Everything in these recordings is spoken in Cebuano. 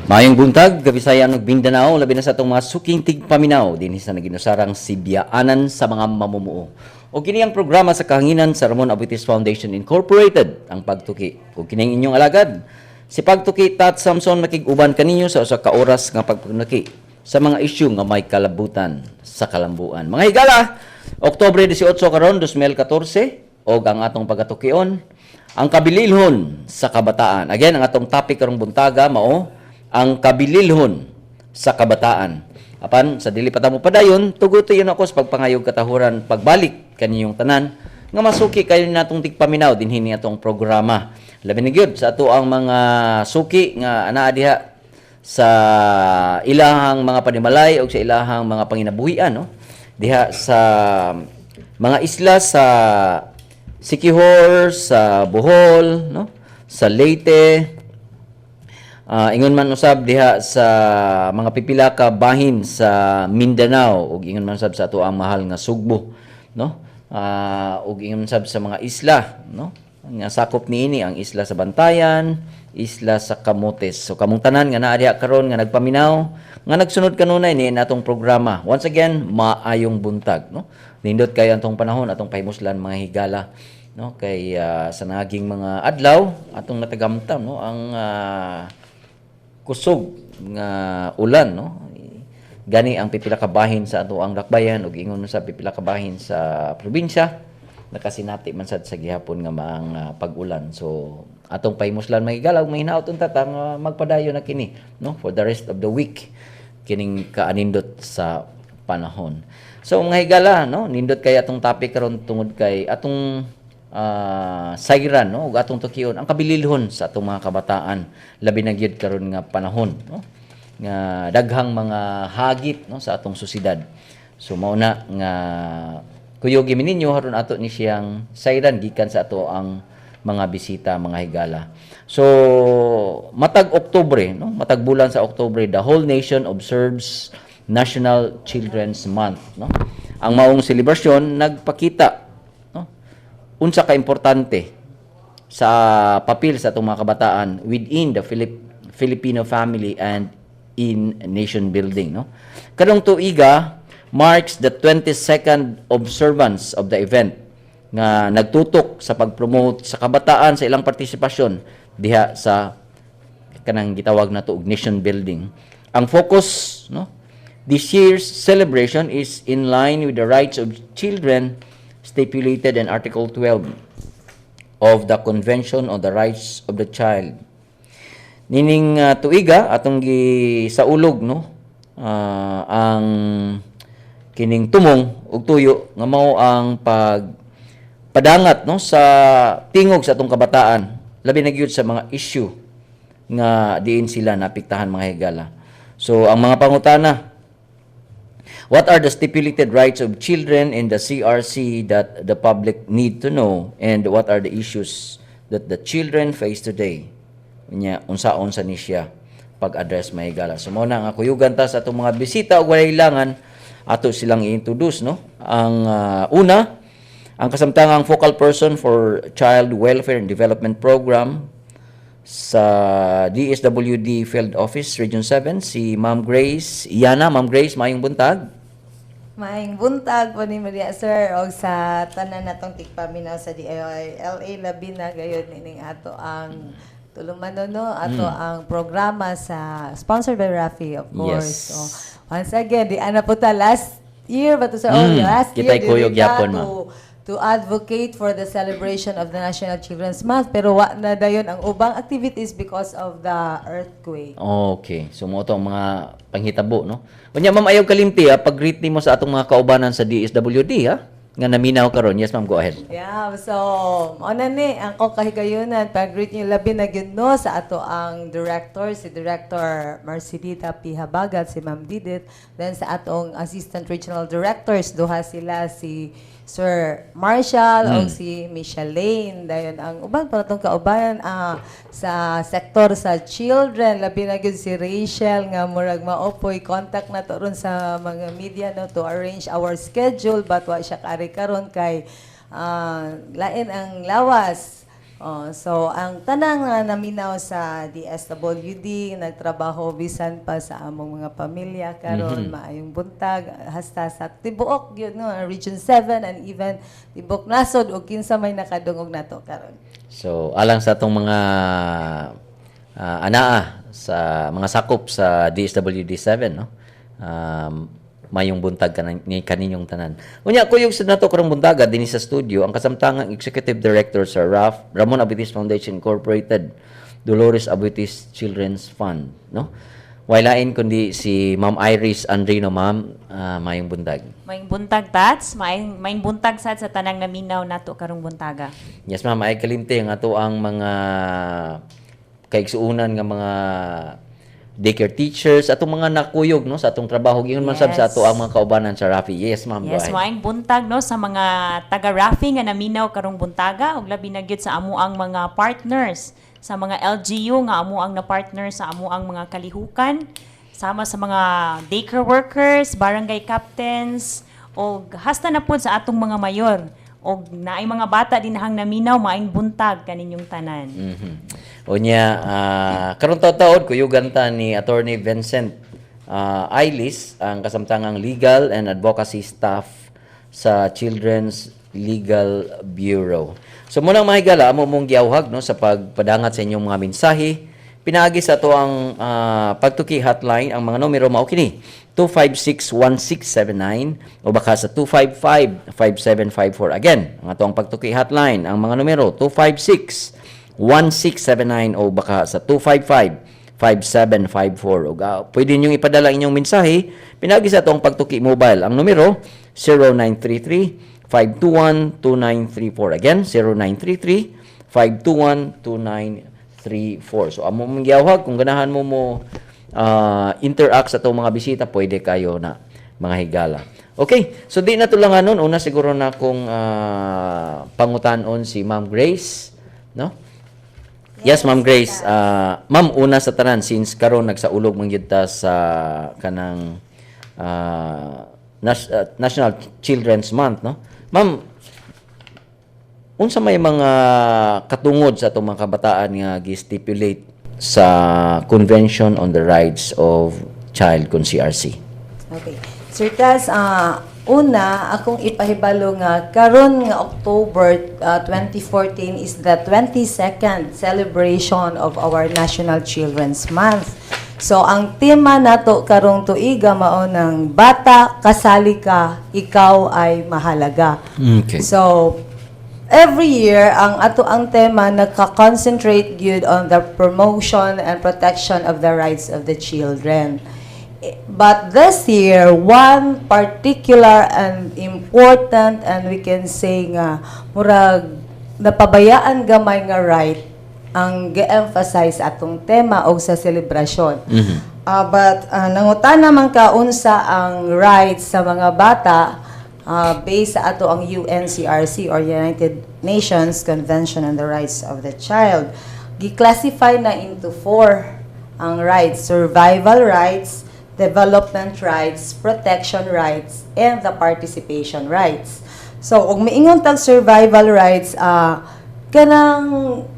Maayong buntag, Kabisayan ug Mindanao, labi na sa atong mga suking tigpaminaw dinhi sa naginusarang sibyaanan sa mga mamumuo. O kini ang programa sa kahanginan sa Ramon Aboitiz Foundation Incorporated, ang Pagtuki. Ug kini ang inyong alagad, si Pagtuki Tat Samson, makig-uban kaninyo sa usa ka oras nga pagpanuki sa mga isyu nga may kalabutan sa kalambuan. Mga higala, Oktubre 18 karon 2014 og ang atong pagatukion, ang kabililhon sa kabataan. Again, ang atong topic karong buntaga mao ang kabililhon sa kabataan. Apan sa dili pa ta mo padayon, tuguti yun ako sa pagpangayog katahuran pagbalik kaniyong tanan nga masuki kayo natong tigpaminaw dinhi ni atong programa. Labi na gyud sa ato ang mga suki nga anaa diha sa ilahang mga panimalay o sa ilahang mga panginabuhian, no, diha sa mga isla sa Siquijor, sa Bohol, no, sa Leyte, ingon man usab diha sa mga pipila ka bahin sa Mindanao ug ingon man usab sa ato ang mahal nga Sugbo, no, ug ingon man usab sa mga isla, no, nga sakop niini ang isla sa Bantayan, isla sa Camotes. So kamong tanan nga naa diha karon nga nagpaminaw, nga nagsunod kanunay ni natong programa. Once again, maayong buntag, no. Nindot kayo atong panahon atong pahimuslan, mga higala, no, kay sa naging mga adlaw atong natagamtam, no, ang kusog nga ulan, no, gani ang pipila ka bahin sa ato ang dakbayan ug ingon sa pipila ka bahin sa probinsya nakasinati man sad sa gihapon nga mga pag-ulan. So atong pahimuslan, mga higala, ug mahinaot unta ta nga magpadayon na kini, no, for the rest of the week kining kaanindot sa panahon. So mga higala, no, nindot kay atong topic karon tungod kay atong sayran, no, ug atong tukion ang kabililhon sa atong mga kabataan, labi na gyud karon nga panahon, no, nga daghang mga hagit, no, sa atong sosyedad. So mao na nga kuyogi mi ninyo aron ato ni siyang sayran gikan sa ato ang mga bisita, mga higala. So matag Oktubre, no, matag bulan sa Oktubre, the whole nation observes National Children's Month, no. Ang maong selebrasyon nagpakita, no, unsa ka importante sa papel sa atong mga kabataan within the Filipino family and in nation building, no. Karong tuiga marks the 22nd observance of the event nga nagtutok sa pag-promote sa kabataan sa ilang partisipasyon diha sa kanang gitawag nato og nation building. Ang focus, no, this year's celebration is in line with the rights of children stipulated in Article 12 of the Convention on the Rights of the Child. Nining tuiga atong gisaulog, no, ang kining tumong ug tuyo nga mao ang pag padangat, no, sa tingog sa atong kabataan, labi na gyud sa mga issue nga diin sila naapektahan, mga higala. So ang mga pangutana: What are the stipulated rights of children in the CRC that the public need to know, and what are the issues that the children face today? Unya, unsaon sa ni siya pag-address, mga higala? So mao na nga kuyugan ta sa atong mga bisita ug walay ilangan ato silang i-introduce, no. Ang una, ang kasamtangang focal person for Child Welfare and Development Program sa DSWD Field Office Region 7, si Ma'am Grace Iana. Ma'am Grace, maayong buntag. Maayong buntag po ni Maria, sir, og sa tanan natong tigpaminaw sa DILA, labi na gayon ining ato ang tulumanon, no, ato ang programa sa sponsored by Rafi, of course. So once again, di ana po ta last year ba to, sir? Oh, last year Kita'y kuyog diri ta yapon, ma'am. To advocate for the celebration of the National Children's Month, pero wa na dayon ang ubang activities because of the earthquake. Okay. So mao to ang mga panghitabo, no? Unya, ma'am, ayaw kalimti ha, pag-greet nimo sa atong mga kaubanan sa DSWD ha, nga naminaw karon. Yes, ma'am, go ahead. Yeah, so mao na ni ang ko kahigayunan pag-greet niyo labi na gyud, no, sa ato ang director, si Director Marcelita P. Habagat, si Ma'am Didit, then sa atong assistant regional directors, duha sila, si Sir Marshall o si Michelle Lane. Dayon ang uban pa natong kaubanan sa sektor sa children, labi na gyud si Rachel nga murag maopoy contact na to ron sa mga media, no, to arrange our schedule, but wa siya kaari karon kay lain ang lawas. Oh, so ang tanang nga naminaw sa DSWD, nagtrabaho bisan pa sa among mga pamilya karon, maayong buntag hasta sa tibuok gyud, no, Region 7 and even tibuok nasod ug kinsa may nakadungog nato karon. So, alang sa atong mga anaa sa mga sakop sa DSWD 7, no? Mayong buntag ni kaninyong tanan. Unya, kuyog sa nato karong buntaga dinhi sa studio ang kasamtangang Executive Director sa RAF, Ramon Aboitiz Foundation Incorporated, Dolores Aboitiz Children's Fund, no? Way lain kundi si Ma'am Iris Andrino. Ma'am, mayong buntag. Maayong buntag, Tats. Maayong buntag sad sa tanang naminaw nato karong buntaga. Yes, ma'am, ay kalimti ang ato ang mga kaigsuunan nga mga daycare teachers, atong mga nakuyog, no, sa atong trabaho giingon man sab sa ato ang mga kaubanan sa Rafi. Yes, ma'am, go Yes, ahead. Maayong buntag, no, sa mga taga Rafi nga naminaw karong buntaga ug labi na gyud sa amo ang mga partners sa mga LGU nga amo ang na partner sa amo ang mga kalihukan, sama sa mga daycare workers, barangay captains og hasta na pod sa atong mga mayor og naay mga bata dinahang naminaw, maayong buntag kaninyong tanan. Unya, karon taud-taud kuyugan ta ni Attorney Vincent Ailis, ang kasamtangang legal and advocacy staff sa Children's Legal Bureau. So munang mahigala amo mong giawhag, no, sa pagpadangat sa inyong mga mensahe pinaagi sa ato ang Pagtuki hotline. Ang mga numero mao kini: 256-1679 o baka sa 255-5754. Again, ang ato ang Pagtuki hotline, ang mga numero 256-1679 o baka sa 255-5754. O pwede ninyong ipadala inyong mensahe pinaagi sa atong Pagtuki mobile. Ang numero 0933 521-2934. Again, 0933 521-2934. So amo mong giawhag kung ganahan mo mo interact sa atong mga bisita, pwede kayo na, mga higala. Okay, so di na to lang anon. Una siguro na kung pangutanon si Ma'am Grace, no? Yes, Ma'am Grace. Ma'am, una sa tanan, since karon nagsaulog man gyud ta sa kanang National Children's Month, no? Ma'am, unsa may mga katungod sa atong mga kabataan nga gi-stipulate sa Convention on the Rights of Child kon CRC? Okay. Sir Taz, una, akong ipahibalo nga karon nga October 2014 is the 22nd celebration of our National Children's Month. So, ang tema nato karong tuiga mao ng "Bata, Kasali Ka, Ikaw ay Mahalaga." So, every year, ang ato ang tema nagka-concentrate gyud on the promotion and protection of the rights of the children. But this year, one particular and important and we can say nga murag napabayaan gamay nga right ang ge-emphasize atong tema o sa selebrasyon. But nangutana man ka unsa ang rights sa mga bata, based sa ato ang UNCRC or United Nations Convention on the Rights of the Child. Gi-classify na into four ang rights: survival rights, development rights, protection rights, and the participation rights. So, ug miingon tag survival rights, kanang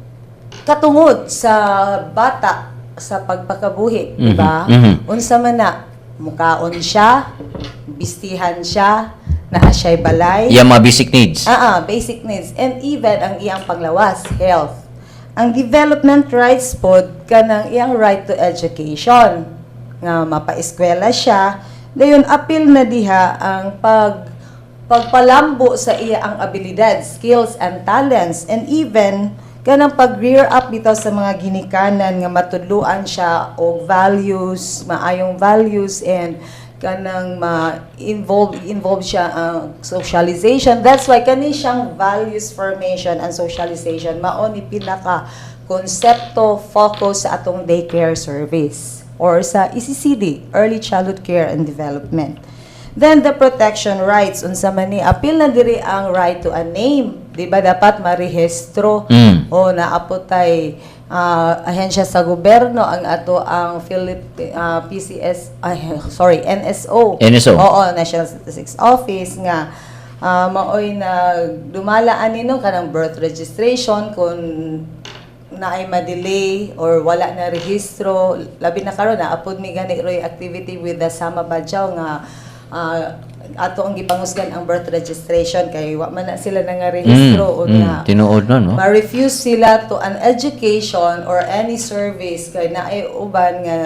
katungod sa bata sa pagpakabuhi, di ba? Mhm. Unsa man na, mukaon siya, bistihan siya, naa siya'y balay. Iya mga basic needs. Ah, basic needs. And even ang iyang panglawas, health. Ang development rights pod kanang iyang right to education nga mapaeskwela siya. Dayon apil na diha ang pagpalambo sa iya ang abilidad, skills and talents, and even kanang pag-rear up bitaw sa mga ginikanan nga matudluan siya og values, maayong values, and kanang ma-involve involve siya ang socialization. That's why kani siyang values formation and socialization mao ni pinaka konsepto, focus sa atong daycare service or sa ECCD, Early Childhood Care and Development. Then the protection rights, unsa man ni, apil na diri ang right to a name, di ba? Dapat marehistro o naapot tay ahensya sa gobyerno, ang ato ang Philip PCS, ay, sorry, NSO. NSO. Oo, National Statistics Office nga Maoy nag dumala ani, no, kanang birth registration kung naay ma-delay or wala na rehistro, labi na karon naa pod mi gani roy activity with the Sama Badjao nga ato ang gipangusgan ang birth registration kay wa man na sila nga rehistro o nga Tinuod na, no? ma-refuse sila to an education or any service kay naay uban nga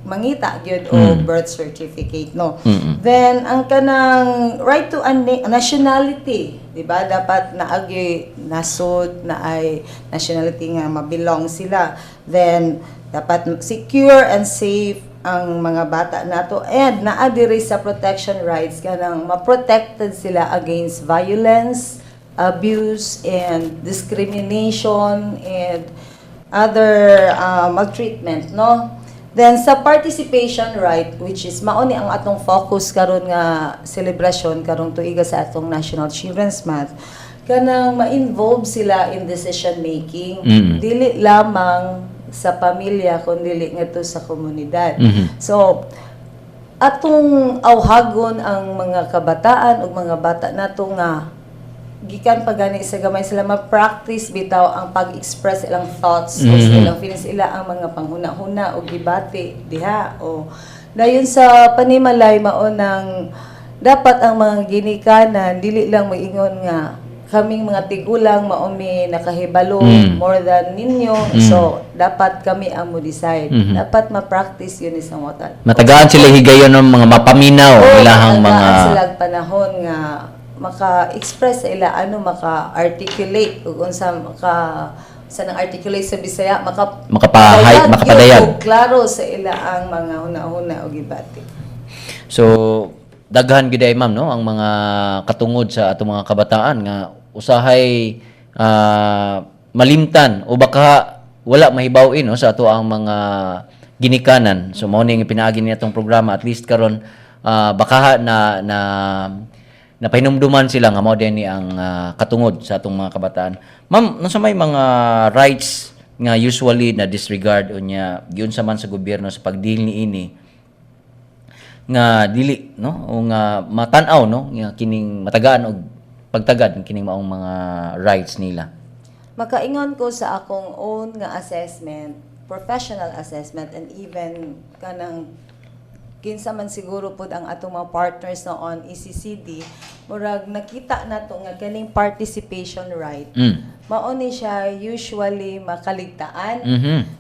mangita gyud og birth certificate, no? Then ang kanang right to a nationality, di ba, dapat naagyoy nasod na ay nationality nga mabelong sila. Then dapat secure and safe ang mga bata nato and naa diri sa protection rights kanang ma-protected sila against violence, abuse and discrimination and other maltreatment, no? Then sa participation right, which is mao ni ang atong focus karon nga selebrasyon karong tuiga sa atong National Children's Month, kanang ma-involve sila in decision making, dili lamang sa pamilya kundi ngadto sa komunidad. So atong awhagon ang mga kabataan ug mga bata nato nga gikan pa gani sa gamay sila ma-practice bitaw ang pag-express ilang thoughts o sa ilang feelings, ila ang mga panghuna-huna o gibati diha. O dayon sa panimalay, mao nang dapat ang mga ginikanan dili lang moingon nga kaming mga tigulang mao mi nakahibalo more than ninyo, so dapat kami ang mo decide. Dapat ma-practice yun sa mga Matagaan sila higayon ng mga mapaminaw Oo, ilahang mga matagaan sila panahon nga maka-express sa ila ano, maka-articulate ug unsa maka sa nang articulate sa Bisaya, maka Makapahay- padayag makapadayag. yun og klaro sa ila ang mga huna-huna og gibati. So daghan gyud ay, ma'am, no, ang mga katungod sa atong mga kabataan nga usahay malimtan o baka wala mahibaw-in, no, sa ato ang mga ginikanan. So mao ning pinaagi niya atong programa, at least karon baka na na napahinumduman sila nga mao din ni ang katungod sa atong mga kabataan. Ma'am, unsa may mga rights nga usually na disregard unya giunsa man sa gobyerno sa pagdeal niini nga dili, no, o nga matan-aw, no, nga kining matagaan og pagtagad kining maong mga rights nila? Makaingon ko sa akong own nga assessment, professional assessment, and even kanang kinsa man siguro pod ang atong mga partners na on ECCD, murag nakita nato nga kaning participation right, mao ni siya usually makaligtaan.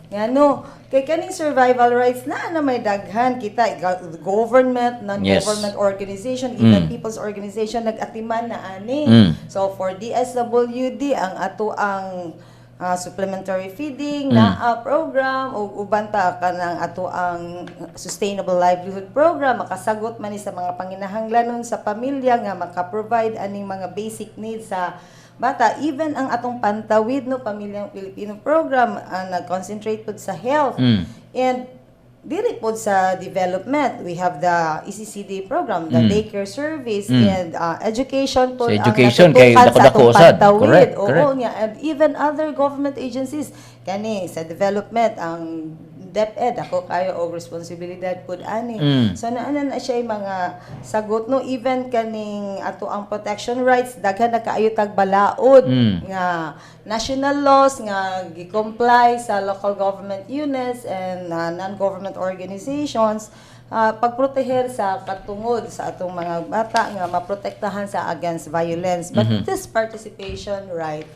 Ngano kay kaning survival rights na na may daghan kita government, non-government organization, even people's organization nag-atiman na ani. So for DSWD, ang ato ang supplementary feeding na program o uban pa kanang ato ang sustainable livelihood program, makasagot man ni sa mga panginahanglanon sa pamilya nga maka-provide aning mga basic needs sa bata. Even ang atong Pantawid, no, Pamilyang Pilipino program, nag-concentrate pod sa health and diri pod sa development, we have the ECCD program, the daycare service and education pod Sa ang education, kay natutukan sa dako-dako atong usad. Pantawid. Oo, nga, and even other government agencies kani sa development, ang DepEd ako kayo og responsibilidad pud ani. So naa na na siya yung mga sagot, no? Even kaning ato ang protection rights, daghan na kaayo tag balaod nga national laws nga gi-comply sa local government units and non-government organizations, pagproteher sa katungod sa atong mga bata nga maprotektahan sa against violence. But this participation right,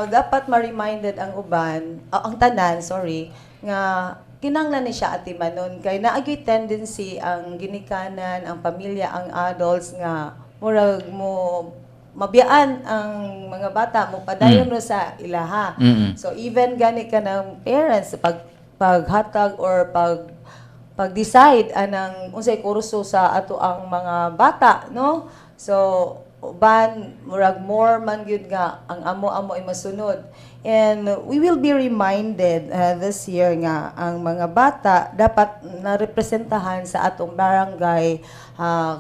dapat ma-reminded ang uban, ang tanan, sorry, nga kinanglan ni siya atimanon kay naagyoy tendency ang ginikanan, ang pamilya, ang adults nga murag mo mabiyaan ang mga bata mo padayon no sa ilaha. So even gani ka ng parents pag paghatag or pag pag-decide anang unsay kurso sa ato ang mga bata, no? So uban murag more man gyud nga ang amo-amo ay masunod. And we will be reminded this year nga ang mga bata dapat narepresentahan sa atong barangay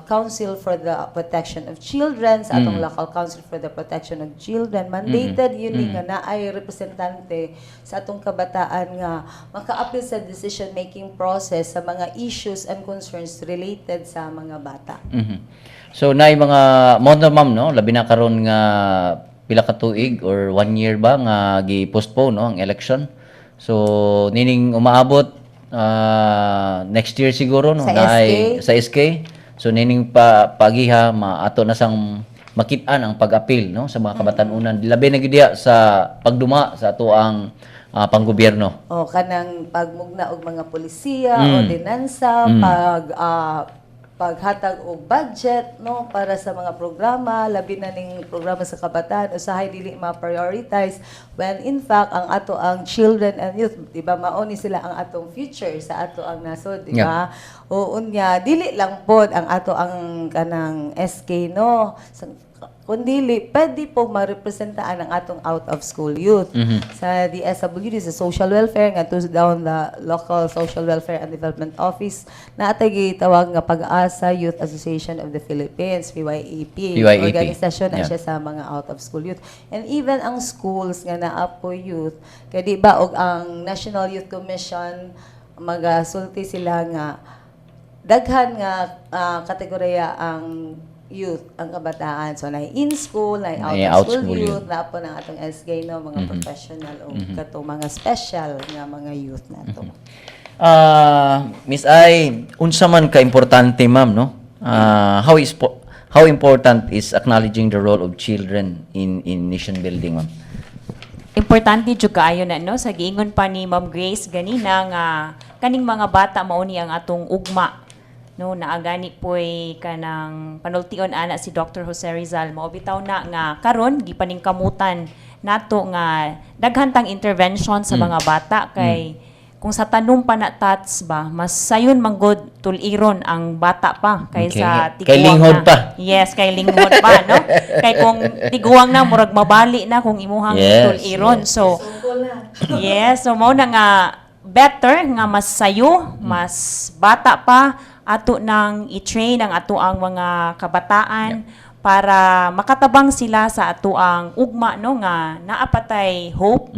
Council for the Protection of Children, sa atong local Council for the Protection of Children. Mandated yun ni nga naay representante sa atong kabataan nga maka-apil sa decision making process sa mga issues and concerns related sa mga bata. So naay mga mo na, ma'am, no, labi na karon nga pila ka tuig or one year ba nga gi-postpone, no, ang election. So nining umaabot next year siguro, no, sa naay SK? Sa SK. So nining pa pagiha maato na sang makit-an ang pag-apil, no, sa mga kabatan-unan, labi na gyud diha sa pagduma sa ato ang panggobyerno. O kanang pagmugna og mga polisiya, ordinansa, paghatag og budget, no, para sa mga programa, labi na ning programa sa kabataan, usahay dili ma-prioritize when in fact ang ato ang children and youth, di ba, mao ni sila ang atong future sa ato ang nasod, di ba? O unya dili lang pod ang ato ang kanang SK, no, kundili pwede po marepresentaan ang atong out of school youth sa DSWD, sa social welfare, nga down the local social welfare and development office na atay gitawag nga Pag-asa Youth Association of the Philippines, PYAP. PYAP. Organisasyon na siya sa mga out of school youth and even ang schools nga naa po youth, kay di ba og ang National Youth Commission magasulti sila nga daghan nga kategorya ang youth, ang kabataan. So, na in school, na out Naay of out school school youth, youth. naa po ng atong SK, no, mga professional o katong mga special nga mga youth nato. Miss Ai, unsa man ka importante, ma'am, no? How important is acknowledging the role of children in nation building, ma'am? Importante jud kaayo na, no, sa giingon pa ni Ma'am Grace ganina nga kaning mga bata mao ni ang atong ugma, no. Naagani poy kanang panultion ana si Dr. Jose Rizal. Mao bitaw na nga karon gipaningkamutan nato nga daghan tang intervention sa mga bata kay kung sa tanom pa na tats ba, mas sayon manggod tuliron ang bata pa kaysa Kay tiguang linghod na. pa. Yes, kay linghod pa, no? Kay kung tiguang na, murag mabali na kung imuhang tuliron. So, yes, so mao na nga better nga mas sayo, mas bata pa ato nang i-train ang ato ang mga kabataan para makatabang sila sa ato ang ugma, no, nga naa pa tay hope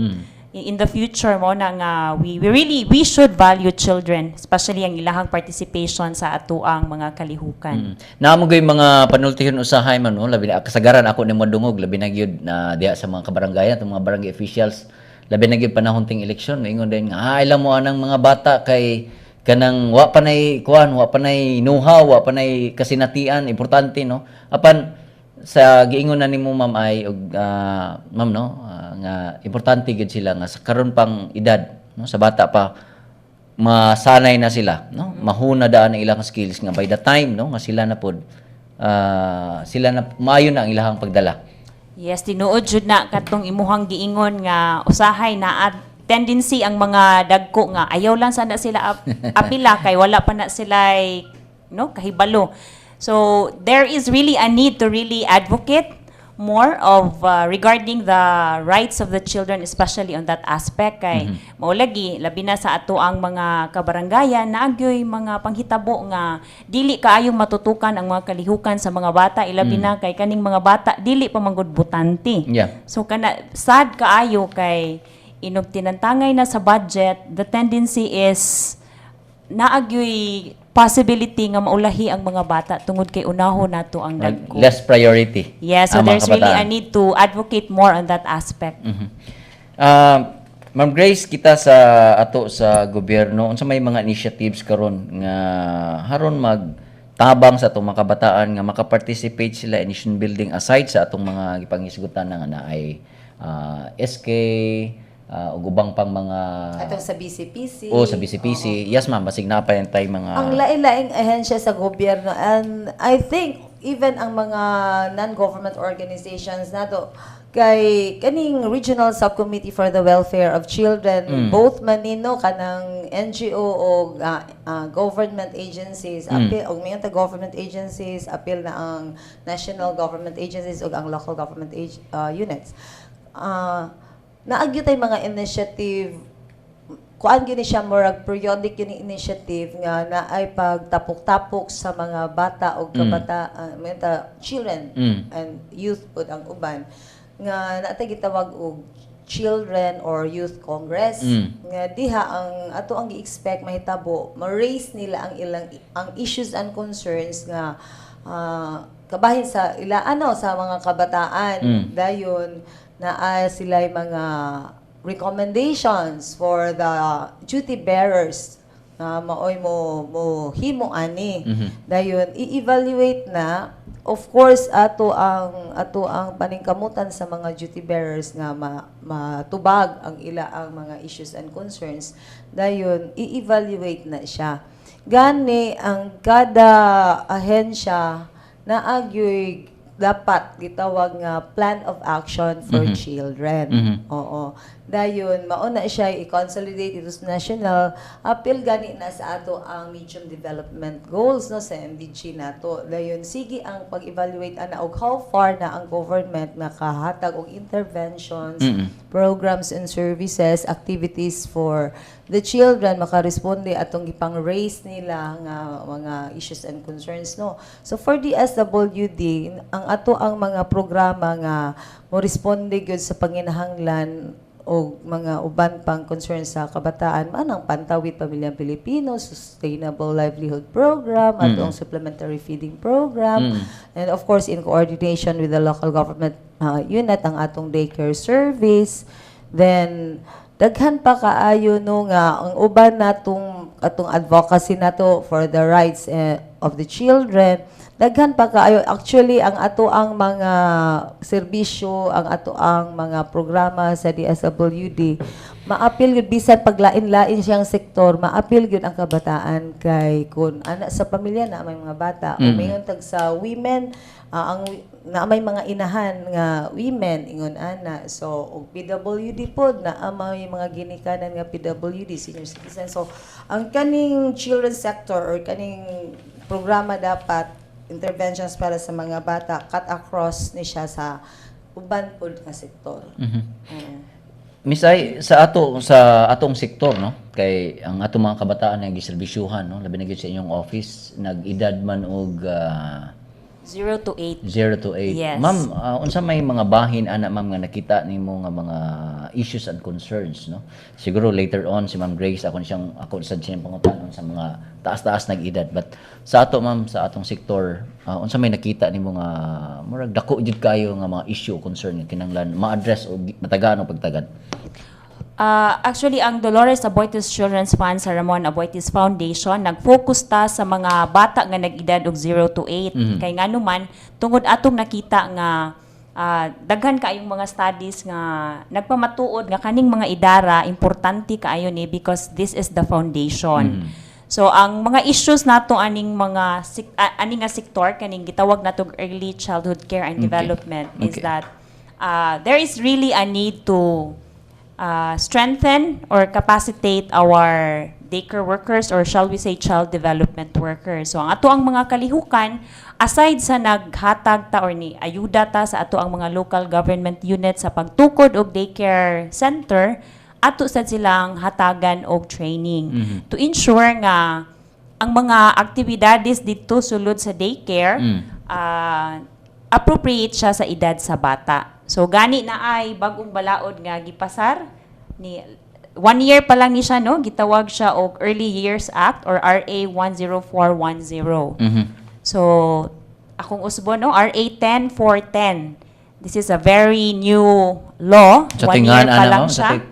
in the future. Mo na nga we really we should value children, especially ang ilahang participation sa ato ang mga kalihukan. Naa mo gyud mga panultihon usahay man, no, labi na kasagaran ako ni modungog, labi na gyud na diha sa mga kabarangayan, atong mga barangay officials, labi na gyud panahon ting eleksyon, maingon din nga ilang mo anang mga bata kay kanang wa pa nay kuan, wa pa nay know-how, wa pa nay kasinatian, importante, no. Apan sa giingon na nimo, ma'am, ay og ma'am, no, nga importante gyud sila nga sa karon pang edad, no, sa bata pa masanay na sila, no, mahuna daan ang ilang skills nga by the time, no, nga sila na pod sila na maayo na ang ilahang pagdala. Yes, tinuod jud na katong imuhang giingon nga usahay na at tendency ang mga dagko nga ayaw lang sana sila apila kay wala pa na sila, no, kahibalo. So there is really a need to really advocate more of regarding the rights of the children, especially on that aspect, kay mao lagi labi na sa ato ang mga kabarangayan naagyoy mga panghitabo nga dili kaayong matutukan ang mga kalihukan sa mga bata, ilabi na kay kaning mga bata dili pa manggod botante. So kana sad kaayo kay inog tinantangay na sa budget, the tendency is naagyoy possibility nga maulahi ang mga bata tungod kay unahon nato ang dagko. Less priority Yeah, so ang mga there's really a kabataan. need to advocate more on that aspect. Ma'am Grace, kita sa ato sa gobyerno, unsa may mga initiatives karon nga haron magtabang sa atong mga kabataan nga makaparticipate sila in nation building aside sa atong mga gipangisgutan na nga naay SK ug ubang pang mga Atong sa BCPC. O sa BCPC. Yes, ma'am, basig naa pa tay mga Ang lain-laing ahensya sa gobyerno and I think even ang mga non-government organizations nato, kay kaning Regional Subcommittee for the Welfare of Children, both manino kanang NGO o government agencies, apil og mayon ta government agencies, apil na ang national government agencies ug ang local government units. Naa gyud tay mga initiative, kuan gyud ni siya, murag periodic yun ni initiative nga naay pagtapok-tapok sa mga bata o kabataan, mga children and youth pud ang uban nga naatay gitawag og Children or Youth Congress nga diha ang ato ang gi-expect mahitabo, ma-raise nila ang ilang ang issues and concerns nga kabahin sa ila ano sa mga kabataan. Dayon naa sila mga recommendations for the duty bearers nga maoy mo mo himo ani. Dayon i-evaluate na, of course, ato ang paningkamutan sa mga duty bearers nga matubag ang ila ang mga issues and concerns. Dayon i-evaluate na siya. Gani ang kada ahensya naa gyoy dapat gitawag nga plan of action for children. Oo. Dayon mao na siya i-consolidate ito sa national apil gani na sa ato ang Medium Development Goals, no, sa MDG nato. Dayon sige ang pag-evaluate ana og how far na ang government nakahatag og interventions, programs and services, activities for the children, makaresponde atong gipang-raise nila nga mga issues and concerns, no. So for the SWD, ang ato ang mga programa nga mo responde gyud sa panginahanglan o mga uban pang concerns sa kabataan man ang Pantawid Pamilyang Pilipino, Sustainable Livelihood Program, atong Supplementary Feeding Program, and of course in coordination with the local government unit ang atong daycare service. Then daghan pa kaayo, no, nga ang uban natong atong advocacy nato for the rights of the children. Daghan pa kaayo actually ang ato ang mga serbisyo, ang ato ang mga programa sa DSWD, maapil gyud bisan paglain-lain siyang sektor, maapil gyud ang kabataan kay kun ana sa pamilya na may mga bata o mayon tag sa women, ang na may mga inahan nga women, ingon ana. So og PWD pod, na may mga ginikanan nga PWD, senior citizen. So ang kaning children sector or kaning programa dapat interventions para sa mga bata, cut across ni siya sa uban pod nga sektor. Oo. Miss Ai, sa atong sektor, no, kay ang atong mga kabataan nga giserbisyuhan, no, labi na gyud sa inyong office, nag-edad man og 0 to 8. 0 to 8. Yes. Ma'am, unsa may mga bahin ana, ma'am, nga nakita nimo nga mga issues and concerns, no? Siguro later on si Ma'am Grace ako siyang ako sad siyang pangutanon sa mga taas-taas nag edad. But sa ato, ma'am, sa atong sektor, unsa may nakita nimo nga murag dako jud kayo nga mga issue o concern nga kinahanglan ma-address o matagaan o pagtagad? Actually, ang Dolores Aboitiz Children's Fund sa Ramon Aboitiz Foundation, nag-focus ta sa mga bata nga nag-edad og 0 to 8. Kay ngano man, tungod atong nakita nga daghan kaayong mga studies nga nagpamatuod nga kaning mga idara importante kaayo ni because this is the foundation. So ang mga issues nato aning mga ani nga sektor, kaning gitawag nato early childhood care and development, is that there is really a need to strengthen or capacitate our daycare workers, or shall we say child development workers. So ang ato ang mga kalihukan, aside sa naghatag ta or ni ayuda ta sa ato ang mga local government unit sa pagtukod og daycare center, ato sad silang hatagan og training to ensure nga ang mga aktibidades dito sulod sa daycare appropriate siya sa edad sa bata. So gani na ay bagong balaod nga gipasar ni one year pa lang ni siya, no, gitawag siya og Early Years Act or RA 10410. So akong usbon, no, RA 10410. This is a very new law. Sa One year tingan, pa ana, lang ma'am? Sa siya.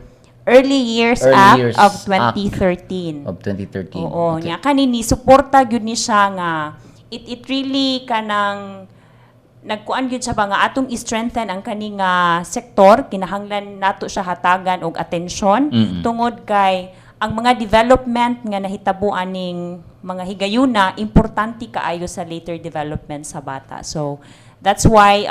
Early Years Early Act Years of Act 2013. Of 2013. Oo, niya kani ni suporta gyud ni siya nga it really kanang nagkuan gyud siya ba nga atong i-strengthen ang kani nga sektor. Kinahanglan nato siya hatagan og atensyon tungod kay ang mga development nga nahitabo aning mga higayuna importante kaayo sa later development sa bata. So that's why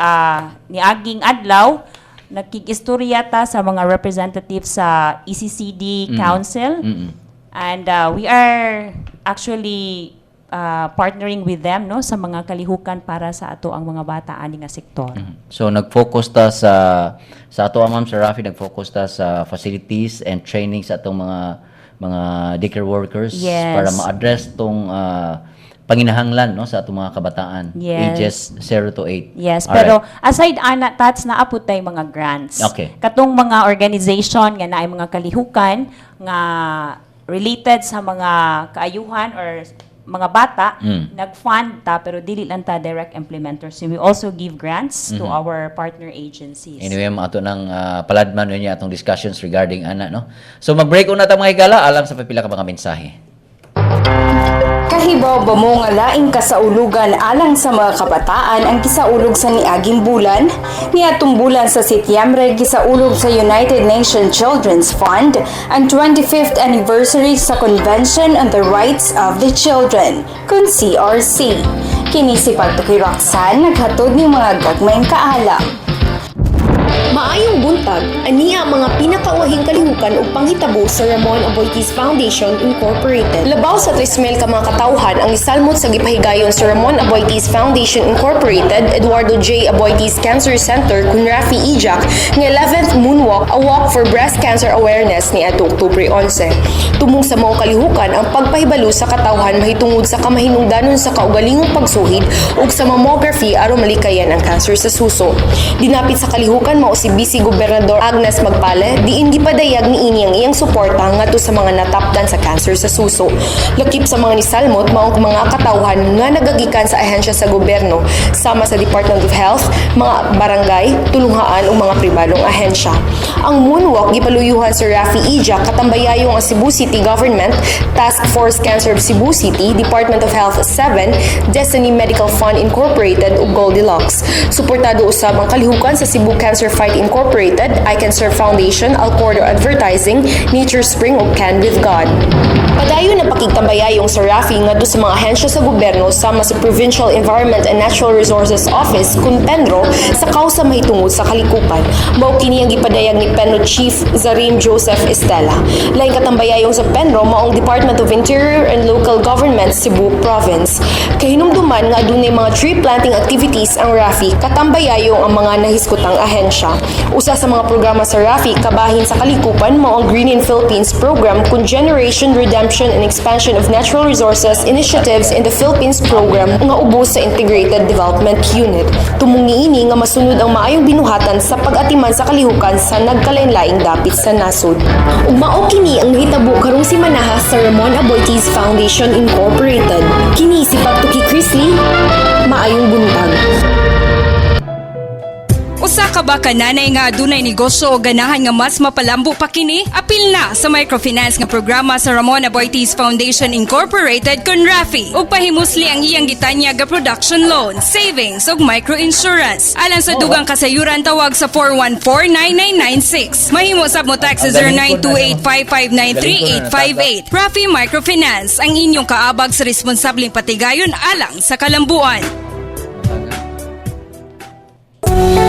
niaging adlaw nakig-istorya ta sa mga representatives sa ECCD Council and we are actually partnering with them, no, sa mga kalihukan para sa ato ang mga bata ani nga sektor. So nag-focus ta sa ato, ma'am, sa Rafi, nag-focus ta sa facilities and training sa atong mga daycare workers para ma-address tong panginahanglan, no, sa atong mga kabataan ages 0 to 8. Yes, pero aside ana, Tats, naa pud tay mga grants. Katong mga organization nga naay mga kalihukan nga related sa mga kaayuhan or mga bata, nag-fund ta pero dili lang ta direct implementers. So we also give grants to our partner agencies. Anyway, ato nang paladman niya atong discussions regarding ana, no. So mag-break una ta, mga higala, alang sa pipila ka mga mensahe. Kahibaw ba mo nga laing kasaulugan alang sa mga kabataan ang gisaulog sa niaging bulan? Niadtong bulan sa Setyembre, gisaulog sa United Nations Children's Fund ang 25th anniversary sa Convention on the Rights of the Children, kun CRC. Kini si Pagtuki Roxanne, naghatod ng mga gagmayng kaalam. Maayong buntag, aniya ang mga pinakauwahing kalihukan ug panghitabo sa Ramon Aboitiz Foundation Incorporated. Labaw sa 3,000 ka mga katawhan ang isalmot sa gipahigayon sa Ramon Aboitiz Foundation Incorporated, Eduardo J. Aboitiz Cancer Center kun Rafi Ijac nga 11th Moonwalk, a walk for breast cancer awareness ni adto Oktubre 11. Tumong sa maong kalihukan ang pagpahibalo sa katawhan mahitungod sa kamahinungdanon sa kaugalingong pagsuhid ug sa mammography aron malikayan ang cancer sa suso. Dinapit sa kalihukan mao si Vice Gobernador Agnes Magpale, diin gipadayag niini ang iyang suporta ngadto sa mga natapdan sa cancer sa suso. Lakip sa mga nisalmot mao ang mga katawhan nga nagagikan sa ahensya sa gobyerno sama sa Department of Health, mga barangay, tulunghaan ug mga pribadong ahensya. Ang moonwalk gipaluyuhan sa Rafi Ijac katambayayong ang Cebu City Government, Task Force Cancer of Cebu City, Department of Health 7, Destiny Medical Fund Incorporated ug Goldilocks. Suportado usab ang kalihukan sa Cebu Cancer Fight Incorporated, I Can Serve Foundation, Alcordo Advertising, Nature Spring ug Can with God. Padayon ang pakigtambayayong sa Rafi ngadto sa mga ahensya sa gobyerno sama sa Provincial Environment and Natural Resources Office kun PENRO sa kausa mahitungod sa kalikupan. Mao kini ang gipadayag ni PENRO Chief Zarim Joseph Estela. Laing katambayayong sa PENRO maong Department of Interior and Local Government Cebu Province. Kahinumduman nga adunay mga tree planting activities ang Rafi katambayayong ang mga nahiskutang ahensya. Usa sa mga programa sa Rafi kabahin sa kalikupan mao ang Green in Philippines program kun Generation Redemption and Expansion of Natural Resources Initiatives in the Philippines program nga ubos sa Integrated Development Unit. Tumong niini nga masunod ang maayong binuhatan sa pag-atiman sa kalihukan sa nagkalain-laing dapit sa nasod. Ug mao kini ang nahitabo karong simanaha sa Ramon Aboitiz Foundation Incorporated. Kini si Pagtuki Chrisley, maayong buntag. Usa ka ba ka nanay nga adunay negosyo o ganahan nga mas mapalambo pa kini? Apil na sa microfinance nga programa sa Ramon Aboitiz Foundation Incorporated kun RAFI ug pahimusli ang iyang gitanyag nga production loan, savings ug microinsurance. Alang sa dugang kasayuran, tawag sa 414-9996. Mahimo sab mo text sa Ang galing ko na, 0928-559-3858. RAFI Microfinance, ang inyong kaabag sa responsableng patigayon alang sa kalambuan.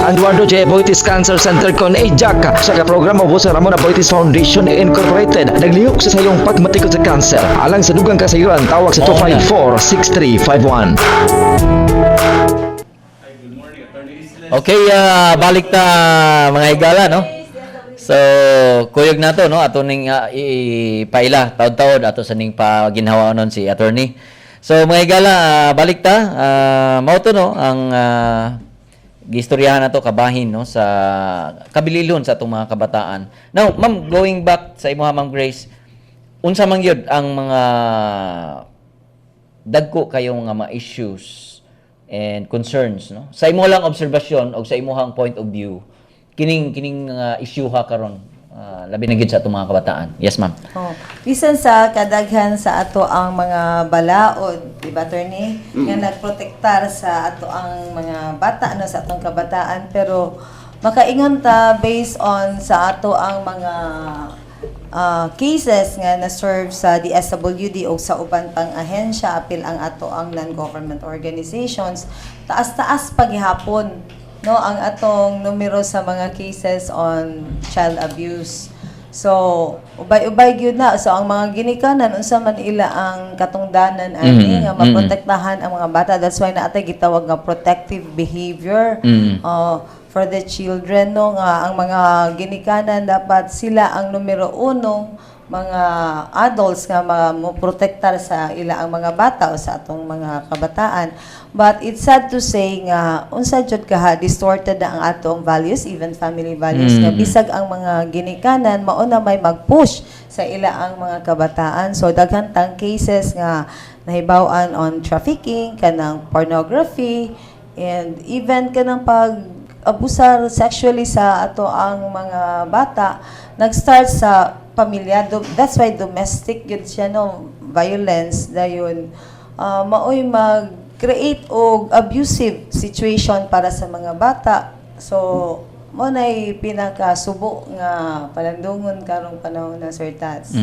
Eduardo J. Aboitiz Cancer Center kon AJAC sa ka programa ubos sa Ramon Aboitiz Foundation Incorporated naglihok sa sayong pagmatikod sa cancer. Alang sa dugang kasayuran, tawag sa 254-6351. Okay, balik ta, mga higala, no? So, kuyog na to, no? Ato ning ipaila, taod-taod, ato sa ning paginhawa nun si attorney. So, mga higala, balik ta. Mao to, no, ang gistoryahan na to kabahin, no, sa kabililon sa atong mga kabataan. Now, ma'am, going back sa imuha, Ma'am Grace, unsa man gyud ang mga dagko kayong nga mga issues and concerns, no, sa imo lang obserbasyon o sa imuhang point of view, kining issue ha karon, labi na gid sa atong mga kabataan? Yes, ma'am. Oh, bisan sa kadaghan sa ato ang mga balaod, di ba, attorney, nga nagprotektar sa ato ang mga bata, no, sa atong kabataan, pero makaingon ta based on sa ato ang mga cases nga na-serve sa DSWD o sa uban pang ahensya, apil ang ato ang non-government organizations, taas-taas paghihapon, no, ang atong numero sa mga cases on child abuse. So So ubay-ubay gyud na. So ang mga ginikanan, unsa man ila ang katungdanan ani nga maprotektahan ang mga bata? That's why naa tay gitawag nga protective behavior for the children, no, nga ang mga ginikanan dapat sila ang numero uno mga adults nga mo protektar sa ila ang mga bata o sa atong mga kabataan. But it's sad to say nga unsa jud kaha distorted na ang atong values, even family values, nga bisag ang mga ginikanan mao na may mag-push sa ila ang mga kabataan. So daghan tang cases nga nahibaw-an on trafficking, kanang pornography, and even kanang pag abusar sexually sa ato ang mga bata, nag-start sa pamilya. That's why domestic yun siya, no, violence. Dayon maoy mag-create og abusive situation para sa mga bata. So mao nay pinakasubo nga palandungon karong panahon na, Sir Tats.